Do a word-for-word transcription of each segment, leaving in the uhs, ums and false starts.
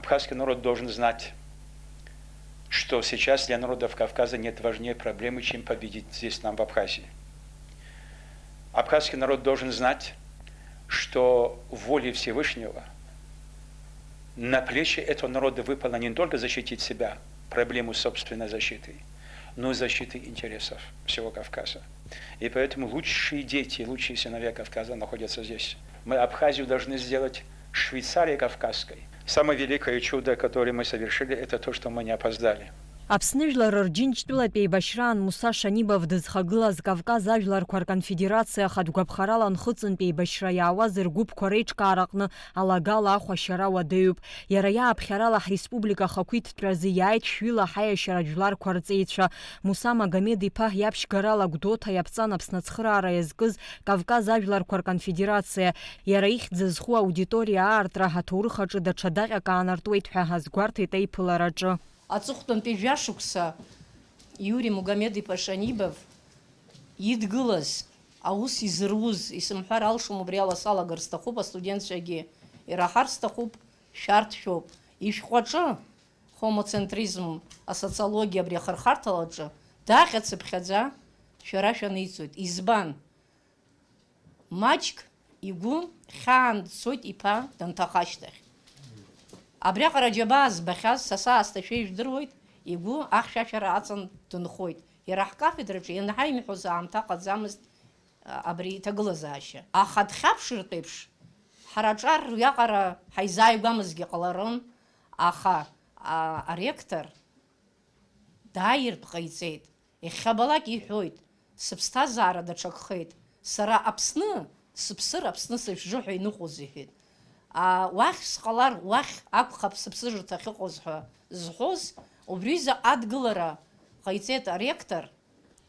Кавказский народ должен знать, что сейчас для народов Кавказа нет важнее проблемы, чем победить здесь, нам, в Абхазии. Абхазский народ должен знать, что волей Всевышнего на плечи этого народа выпало не только защитить себя, проблему собственной защиты, но и защиты интересов всего Кавказа. И поэтому лучшие дети, лучшие сыновья Кавказа находятся здесь. Мы Абхазию должны сделать Швейцарией Кавказской. Самое великое чудо, которое мы совершили, это то, что мы не опоздали. Аԥсны жәлар Рџьынџьтәылатә еибашьраан Муса Шанибов дызхагылаз Кавказ ажәларқәа рконфедерациа ахатә гәаԥхарала нхыҵынтә еибашьра иаауаз ргәыԥқәа реиҿкаараҟны алагала ахәашьара уадаҩуп. Иара иааԥхьарала ҳреспублика ахақәиҭтәразы иааит шәҩыла ҳаиашьаратә жәларқәа рҵеицәа. Муса Магомед-иԥа иаԥшьгарала Гәдоуҭа иаԥҵан Аԥсны ацхыраара иазкыз Кавказ ажәларқәа рконфедерациа. Иара ихьӡ зху аудиториа аартра аҭоурых аҿы даҽа даҟьак аанартуеит ҳәа азгәарҭеит аиԥылараҿы. Аҵыхәтәантәи жәашықәса Иури Мугамед-иԥа Шанибов идгылаз, аус изыруз, исымҳәар алшом, убри ала салагар сҭахуп, астудентцәагьы ираҳар сҭахуп, шәарҭ шәоуп. Ишәҟәаҿы, хомоцентризм асоциологиа абри ахырхарҭалаҿы, даҟьа цыԥхьаӡа шәара шәаниҵоит. Избан? Маҷк игәы хьаан дцоит иԥа данҭаха ашьҭахь. Абриаҟара аџьабаа збахьаз, са саасҭа шәеижәдыруеит, игәы ахьшәашәара аҵан дынхоит. Иара ҳкафедраҿы ианҳаимҳәоз аамҭа ҟаӡамызт, а, абри иҭагылазаашьа. Аха дхьаԥшыртә еиԥш, ҳара аҿар уиаҟара ҳаизааигәамызгьы ҟаларын, аха, а, аректор дааиртә ҟаиҵеит. Иахьабалак иҳәоит, сыԥсҭазаара даҽакхеит. Сара Аԥсны сыԥсыр, Аԥсны сышәжы ҳәа иныҟәоз, иҳәеит. А, уахь сҟалар, уахь акәхап сыԥсыжырҭа ахьыҟоз ҳәа зҳәоз, убриазы адгылара ҟаиҵеит аректор.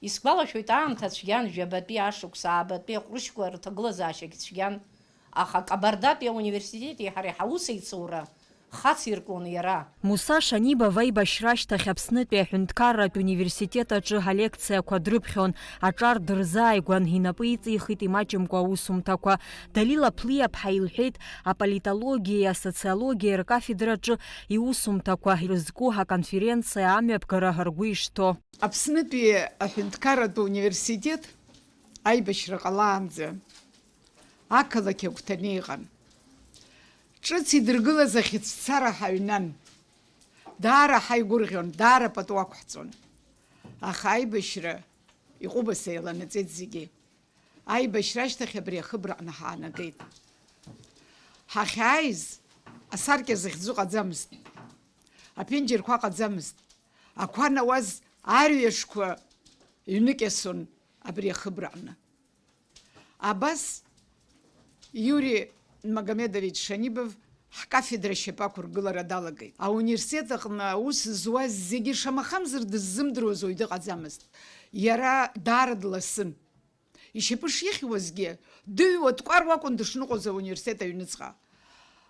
Исгәалашәоит, аамҭа цәгьан, жәабатәи ашықәс, аабатәи аҟәрышьқәа рҭагылазаашьагь цәгьан. Аха Кабардатәи ауниверситети ҳареи ҳаусеицура хациркуан иара. Муса Шанибов аибашьра ашьҭахь Аԥснытәи аҳәынҭқарратә университет аҿы алекциақәа дрыԥхьон, аҿар дырзааигәан, инапы иҵихит имаҷымкәа аусумҭақәа. Далила Ԥлиаԥҳа илҳәеит, аполитологиеи асоциологиеи ркафедраҿы иусумҭақәа ирызку аконференциа амҩаԥгара ргәы ишҭоу. Аԥснытәи аҳәынҭқарратә университет аибашьра ҟалаанӡа ақалақь агәҭаны иҟан. Ҿыц идыргылаз ахьыӡцара ҳаҩнан. Даара ҳаигәырӷьон, даара пату ақәҳҵон. Аха аибашьра иҟәыбаса еиланаҵеит зегьы. Аибашьра ашьҭахь абри ахыбраҟны ҳаанагеит. Ҳахьааиз асаркьа захьӡу ҟаӡамызт. Аԥенџьырқәа ҟаӡамызт. Ақәа науаз арҩашқәа ҩныкьасон абри ахыбраҟны. Абас Иури Магомедович Шанибов ҳкафедра ашьапы ақәыргылара далагеит. Ауниверситет аҟны аус зуаз зегьы шамахамзар дыззымдыруаз уаҩ дыҟаӡамызт. Иара даара дласын. Ишьапы шихьуазгьы, дыҩуа дкәаруа акәын дышныҟәоз ауниверситет аҩныҵҟа.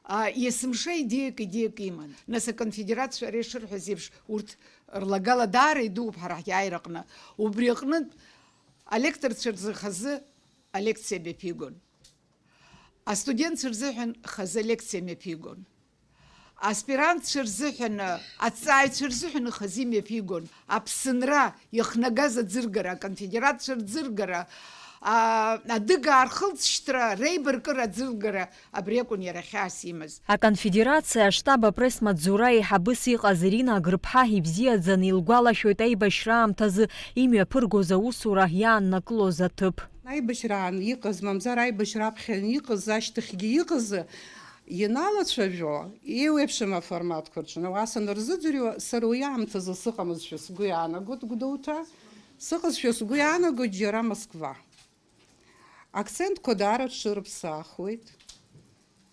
А, есымша идеиак, идеиак иман. Нас аконфедерациа ари шырҳәаз еиԥш, урҭ рлагала даара идууп ҳара ҳиааираҟны. Убри аҟнытә алекторцәа рзы хазы алекциа мҩаԥигон. Астудентцәа рзыҳәан хазы алекциа мҩаԥигон. Аспирантцәа рзыҳәан, аҭҵааҩцәа рзыҳәан хазы имҩаԥигон. Аԥсынра иахнагаз аӡыргара, аконфедерациа рӡыргара, а, адыгаа рхылҵшьҭра, реибаркыра аӡыргара, абри акәын иара хьаас имаз. Аконфедерациа аштаб апресс-маҵзура еиҳабыс иҟаз Ирина Агрыԥҳа ибзиаӡаны илгәалашәоит аибашьра аамҭазы имҩаԥыргоз аусура иааннакылоз аҭыԥ. Аибашьраан иҟаз, мамзар аибашьра аԥхьан иҟаз, ашьҭахьгьы иҟаз, ианалацәажәо, еиуеиԥшым аформатқәа рҿы, ауаа санырзыӡырҩуа, сара уи аамҭазы сыҟамызшәа сгәы иаанагоит Гәдоуҭа. Сыҟазшәа сгәы иаанагоит џьара Москва. Акцентқәа даара рҽырыԥсахуеит.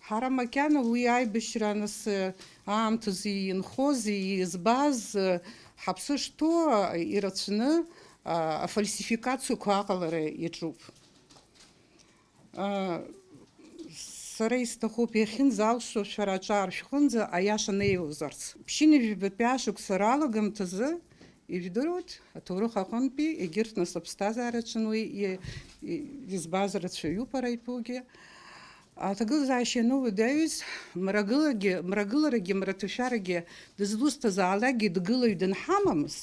Ҳара макьана уи аибашьра аныс аамҭазы инхоз, избаз, ҳаԥсы шҭоу ирацәаны, афальсификациақәа аҟалара иаҿуп. Сара исҭахуп, иахьынӡалшо шәара аҿар шәҟынӡа аиаша неилозарц. Ԥшьынҩажәи жәбатәи ашықәса ралагамҭазы, ижәдыруеит, аҭоурых аҟынтәи егьырҭ нас аԥсҭазаараҿы уи и-, и-, избаз рацәаҩуп ара итәугьы. Аҭагылазаашьа иануадаҩыз, мрагылагьы, мрагыларагьы, мраҭашәарагьы дызусҭазаалакгьы дгылаҩ дынҳамамыз,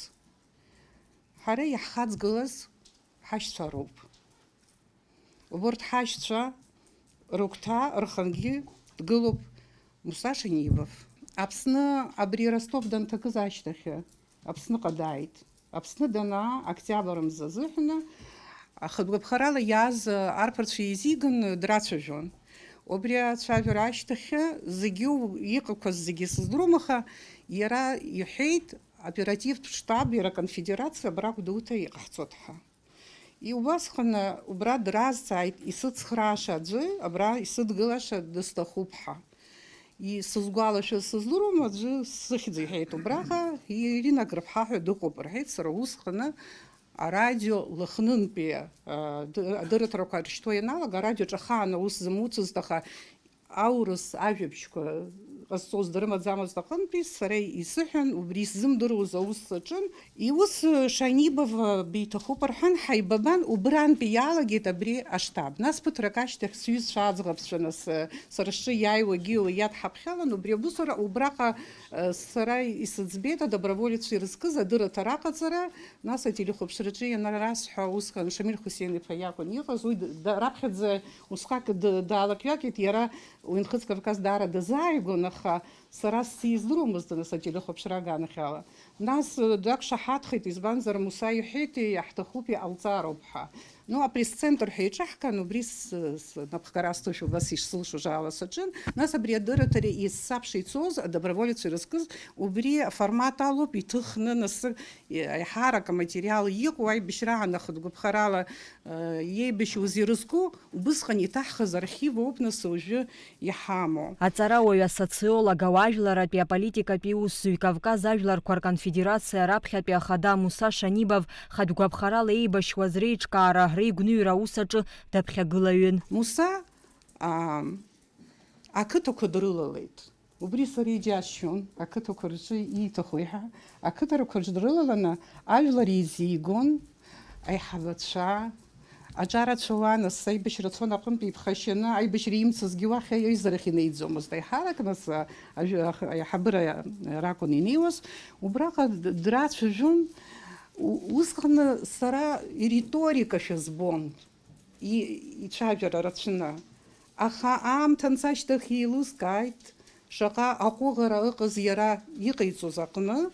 ҳара иаҳхаҵгылаз ҳашьцәа роуп. Убырҭ ҳашьцәа рыгәҭа рхангьы дгылоуп Муса Шанибов. Аԥсны абри Ростов данҭакыз ашьҭахьы Аԥсныҟа дааит. Аԥсны данаа, октиабр мза азыҳәан, ахатә гәаԥхарала иааз арԥарцәа еизиган драцәажәон. Убри ацәажәара ашьҭахьы зегьы у-, иҟақәаз зегьы сыздыруам, аха иара иҳәеит, оперативтә штаб, иара аконфедерациа абра Гәдоуҭа иҟаҳҵоит ҳәа. Иубасҟан убра дразҵааит, исыцхрааша аӡәы, абра исыдгылаша дысҭахуп ҳәа. И-, сызгәалашәаз сыздыруам, аӡәы сыхьӡ иҳәеит убраҟа, Ирина Грыԥҳа ҳәа дыҟоуп рҳәеит, сара усҟаны арадио Лыхнынтәи, а, ды-, адырраҭарақәа рышьҭуа ианалага, арадиоҿы ахаан аус зымуцызт, аха аурыс ажәабжьқәа ҟазҵоз дрымаӡамызт аҟынтәи, сара исыҳәан, убри исзымдыруаз аус саҿын. Иус, э, Шанибов, э, биҭахуп рҳәан, ҳаибабан, убрантәи иалагеит абри аштаб. Нас ԥыҭрак ашьҭахь сҩызцәа аӡӷабцәа, нас, э, сара сҿы иааиуагьы уи иадҳаԥхьалан, убри абусара убраҟа, э, сара исыӡбеит адоброволеццәа ирызкыз адырраҭара аҟаҵара, нас ателехәаԥшраҿы ианрасҳәа, усҟан Шамиль Хусеин-иԥа иакәын иҟаз, уи д-, д-, раԥхьаӡа усҟак д-, даалакҩакит, иара уи Нхыҵ Кавказ даара дазааигәан, аха сара сиздыруамызт, нас, ателехәаԥшра аганахьала. Нас, э, дақәшаҳаҭхеит, избанзар, Муса иҳәеитеи, иаҳҭахуп, иҟалҵароуп ҳәа. Ну, апресс-центр ҳәа иҿаҳган, убри с-, с-, напхгара сҭошәа убас ишсылшоз ала саҿын. Нас абри адырраҭара есааԥш ицоз, адоброволеццәа ирызкыз, убри аформат алоуп иҭыхны, нас, э, аиҳарак аматериал иҟоу аибашьраан ахатә гәаԥхарала, э, иеибашьуаз ирызку, убысҟан иҭаҳхыз архив ауп нас уажәы иҳамоу. Аҵарауаҩ, асоциолог, ауаажәларратәи аполитикатәи усзуҩ, Кавказ ажәларқәа рконфедерациа раԥхьатәи ахада Муса Шанибов хатә гәаԥхарала еибашьуаз реиҿкаара, реигәныҩра аус аҿы даԥхьагылаҩын. Муса, аа, ақыҭақәа дрылалеит. Убри сара иџьасшьон, ақыҭақәа рҿы ииҭаху иаҳа, ақыҭарақәа рҿы дрылаланы ажәлар еизигон, аиҳабацәа, аҿарацәа уан, асы аибашьра цон аҟынтәи иԥхашьаны, аибашьра имцазгьы уахь аизарахь инеиӡомызт. Аиҳарак нас, а, ажә-, ах-, аиҳабыра ракәын инеиуаз, убраҟа д-, драцәажәон. У-, усҟан сара ириторикашәа збон. И-, ицәажәара рацәаны. Аха аамҭа анца ашьҭахь еилыскааит, шаҟа аҟәыӷара ыҟаз иара иҟаиҵоз аҟны,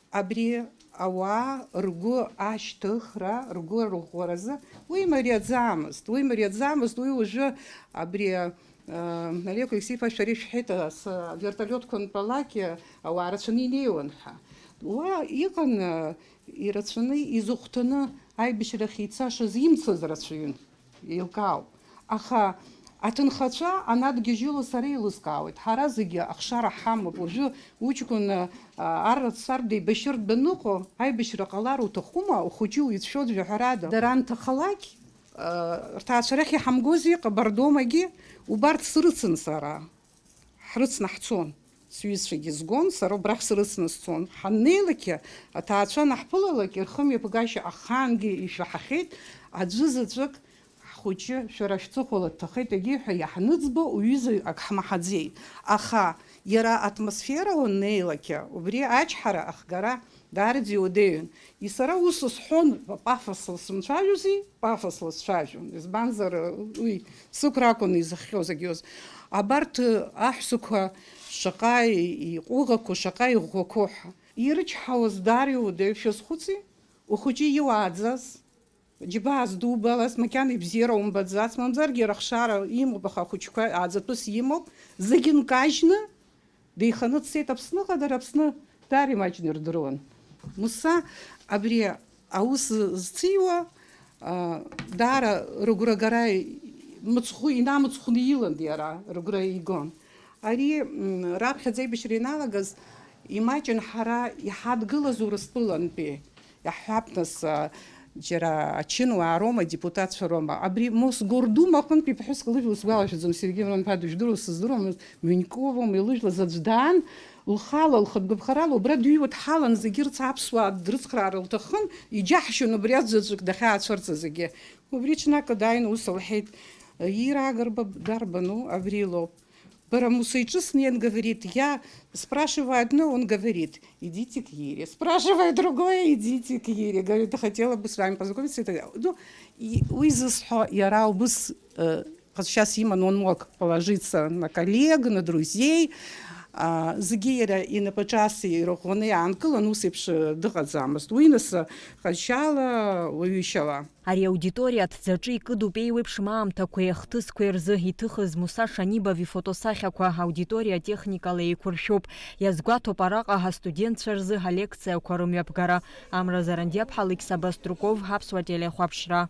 абри ауаа ргәы ашьҭыхра, ргәы арӷәӷәаразы уи мариаӡамызт, уи мариаӡамызт, уи уажәы абри, э, Олег Алексеев-иԥа шәара ишәҳәеит, ас, авертолиотқәа антәалак, ауаа рацәаны инеиуан ҳәа. Уа иҟан, э, ирацәаны, изыхәҭаны аибашьрахь ицашаз имцаз рацәаҩын, еилкаауп. Аха аҭынхацәа анадгьежьыло сара еилыскаауеит. Ҳара зегьы ахшара ҳамоуп. Уажәы уҷкәын, а, арратә сарбда еибашьыртә даныҟоу, аибашьра ҟалар уҭахума, ухәыҷы уицәшәоит жәаҳәарада. Дара анҭахалак, а, рҭаацәа рахь иҳамгози, Ҟабардомагьы, убарҭ срыцын сара. Ҳрыцны ҳцон. Сҩызцәагьы згон, сара убрахь срыцны сцон. Ҳаннеилакгьы, аҭаацәа анаҳԥылалак, рхымҩаԥгашьа ахаангьы ишәаҳахьеит, аӡәы заҵәык ҳхәыҷы шәара шәҵыхәала дҭахеит егьи ҳәа иаҳныӡбо уҩызаҩ ак ҳмаҳаӡеит. Аха иара атмосфера уаннеилакгьы, убри ачҳара ахгара даараӡа иуадаҩын. Исара ус сҳәон, пафосла сымцәажәози, пафосла сцәажәон. Избанзар, уи сықәра акәын изыхҟьоз, агьоз. Абарҭ аҳәсақәа шаҟа иҟәыӷақәоу, шаҟа иӷәӷәақәоу ҳәа. Ирычҳауаз даара иуадаҩ шәазхәыци? Ухәыҷы иуааӡаз? Џьабаа здубалаз, макьана ибзиара умбаӡац, мамзаргьы иара ахшара имоуп, аха ахәыҷқәа ааӡатәыс имоуп, зегьы нкажьны, деиханы дцеит Аԥсныҟа, дара Аԥсны даара имаҷны ирдыруан. Муса абри аус зциуа, а, даара рыгәрагара мыцхәы, инамыцхәны илан иара, рыгәра игон. Ари, м, раԥхьаӡа аибашьра ианалагаз, имаҷын ҳара иҳадгылаз Урыстәылантәи. Иаҳҳәап, нас, а, џьара ачынуаа роума, адепутатцәа роума. Абри Мосгордума аҟынтәи ԥҳәыск лыжәла сгәалашәаӡом, Сергеи Миронов-иԥа дыжәдыруаз сыздыруамызт, Мҩнкова, илыжәлаз аӡә даан, лхала, лхатә гәаԥхарала убра дыҩуа дҳалан, зегьы рыц аԥсуаа дрыцхраар лҭахын, иџьаҳшьон убри аӡә заҵәык дахьаацәырҵыз зегьы. Убри ҽнакы дааины ус лҳәеит, Ира Агарба дарбану, абри лоуп. Бара Муса иҿы снеин, говорит, я, спрашиваю одно, он говорит, идите к Ире. Спрашиваю другое, идите к Ире. Говорит, хотела бы с вами познакомиться. И так далее. Ну, и уи зысҳәо, иара убыс, э, ҟазшьас иман, он мог положиться на коллег, на друзей. А, зегьы иара инапаҿы ас ирӷәӷәаны иаанкылан, ус еиԥш, э, дыҟаӡамызт. Уи нас, э, ҟазшьала, уаҩышьала. Ари аудиториа аҭӡаҿы икыдуп еиуеиԥшым аамҭақәеи ахҭысқәеи рзы. Иҭыхыз Муса Шанибов ифотосахьақәа аудиториа атехникала еиқәыршәуп. Иазгәаҭоуп араҟа астудентцәа рзы алекциақәа рымҩаԥгара. Амра Зарандиаԥҳа, Алықьса Баструков, Аԥсуа телехәаԥшра.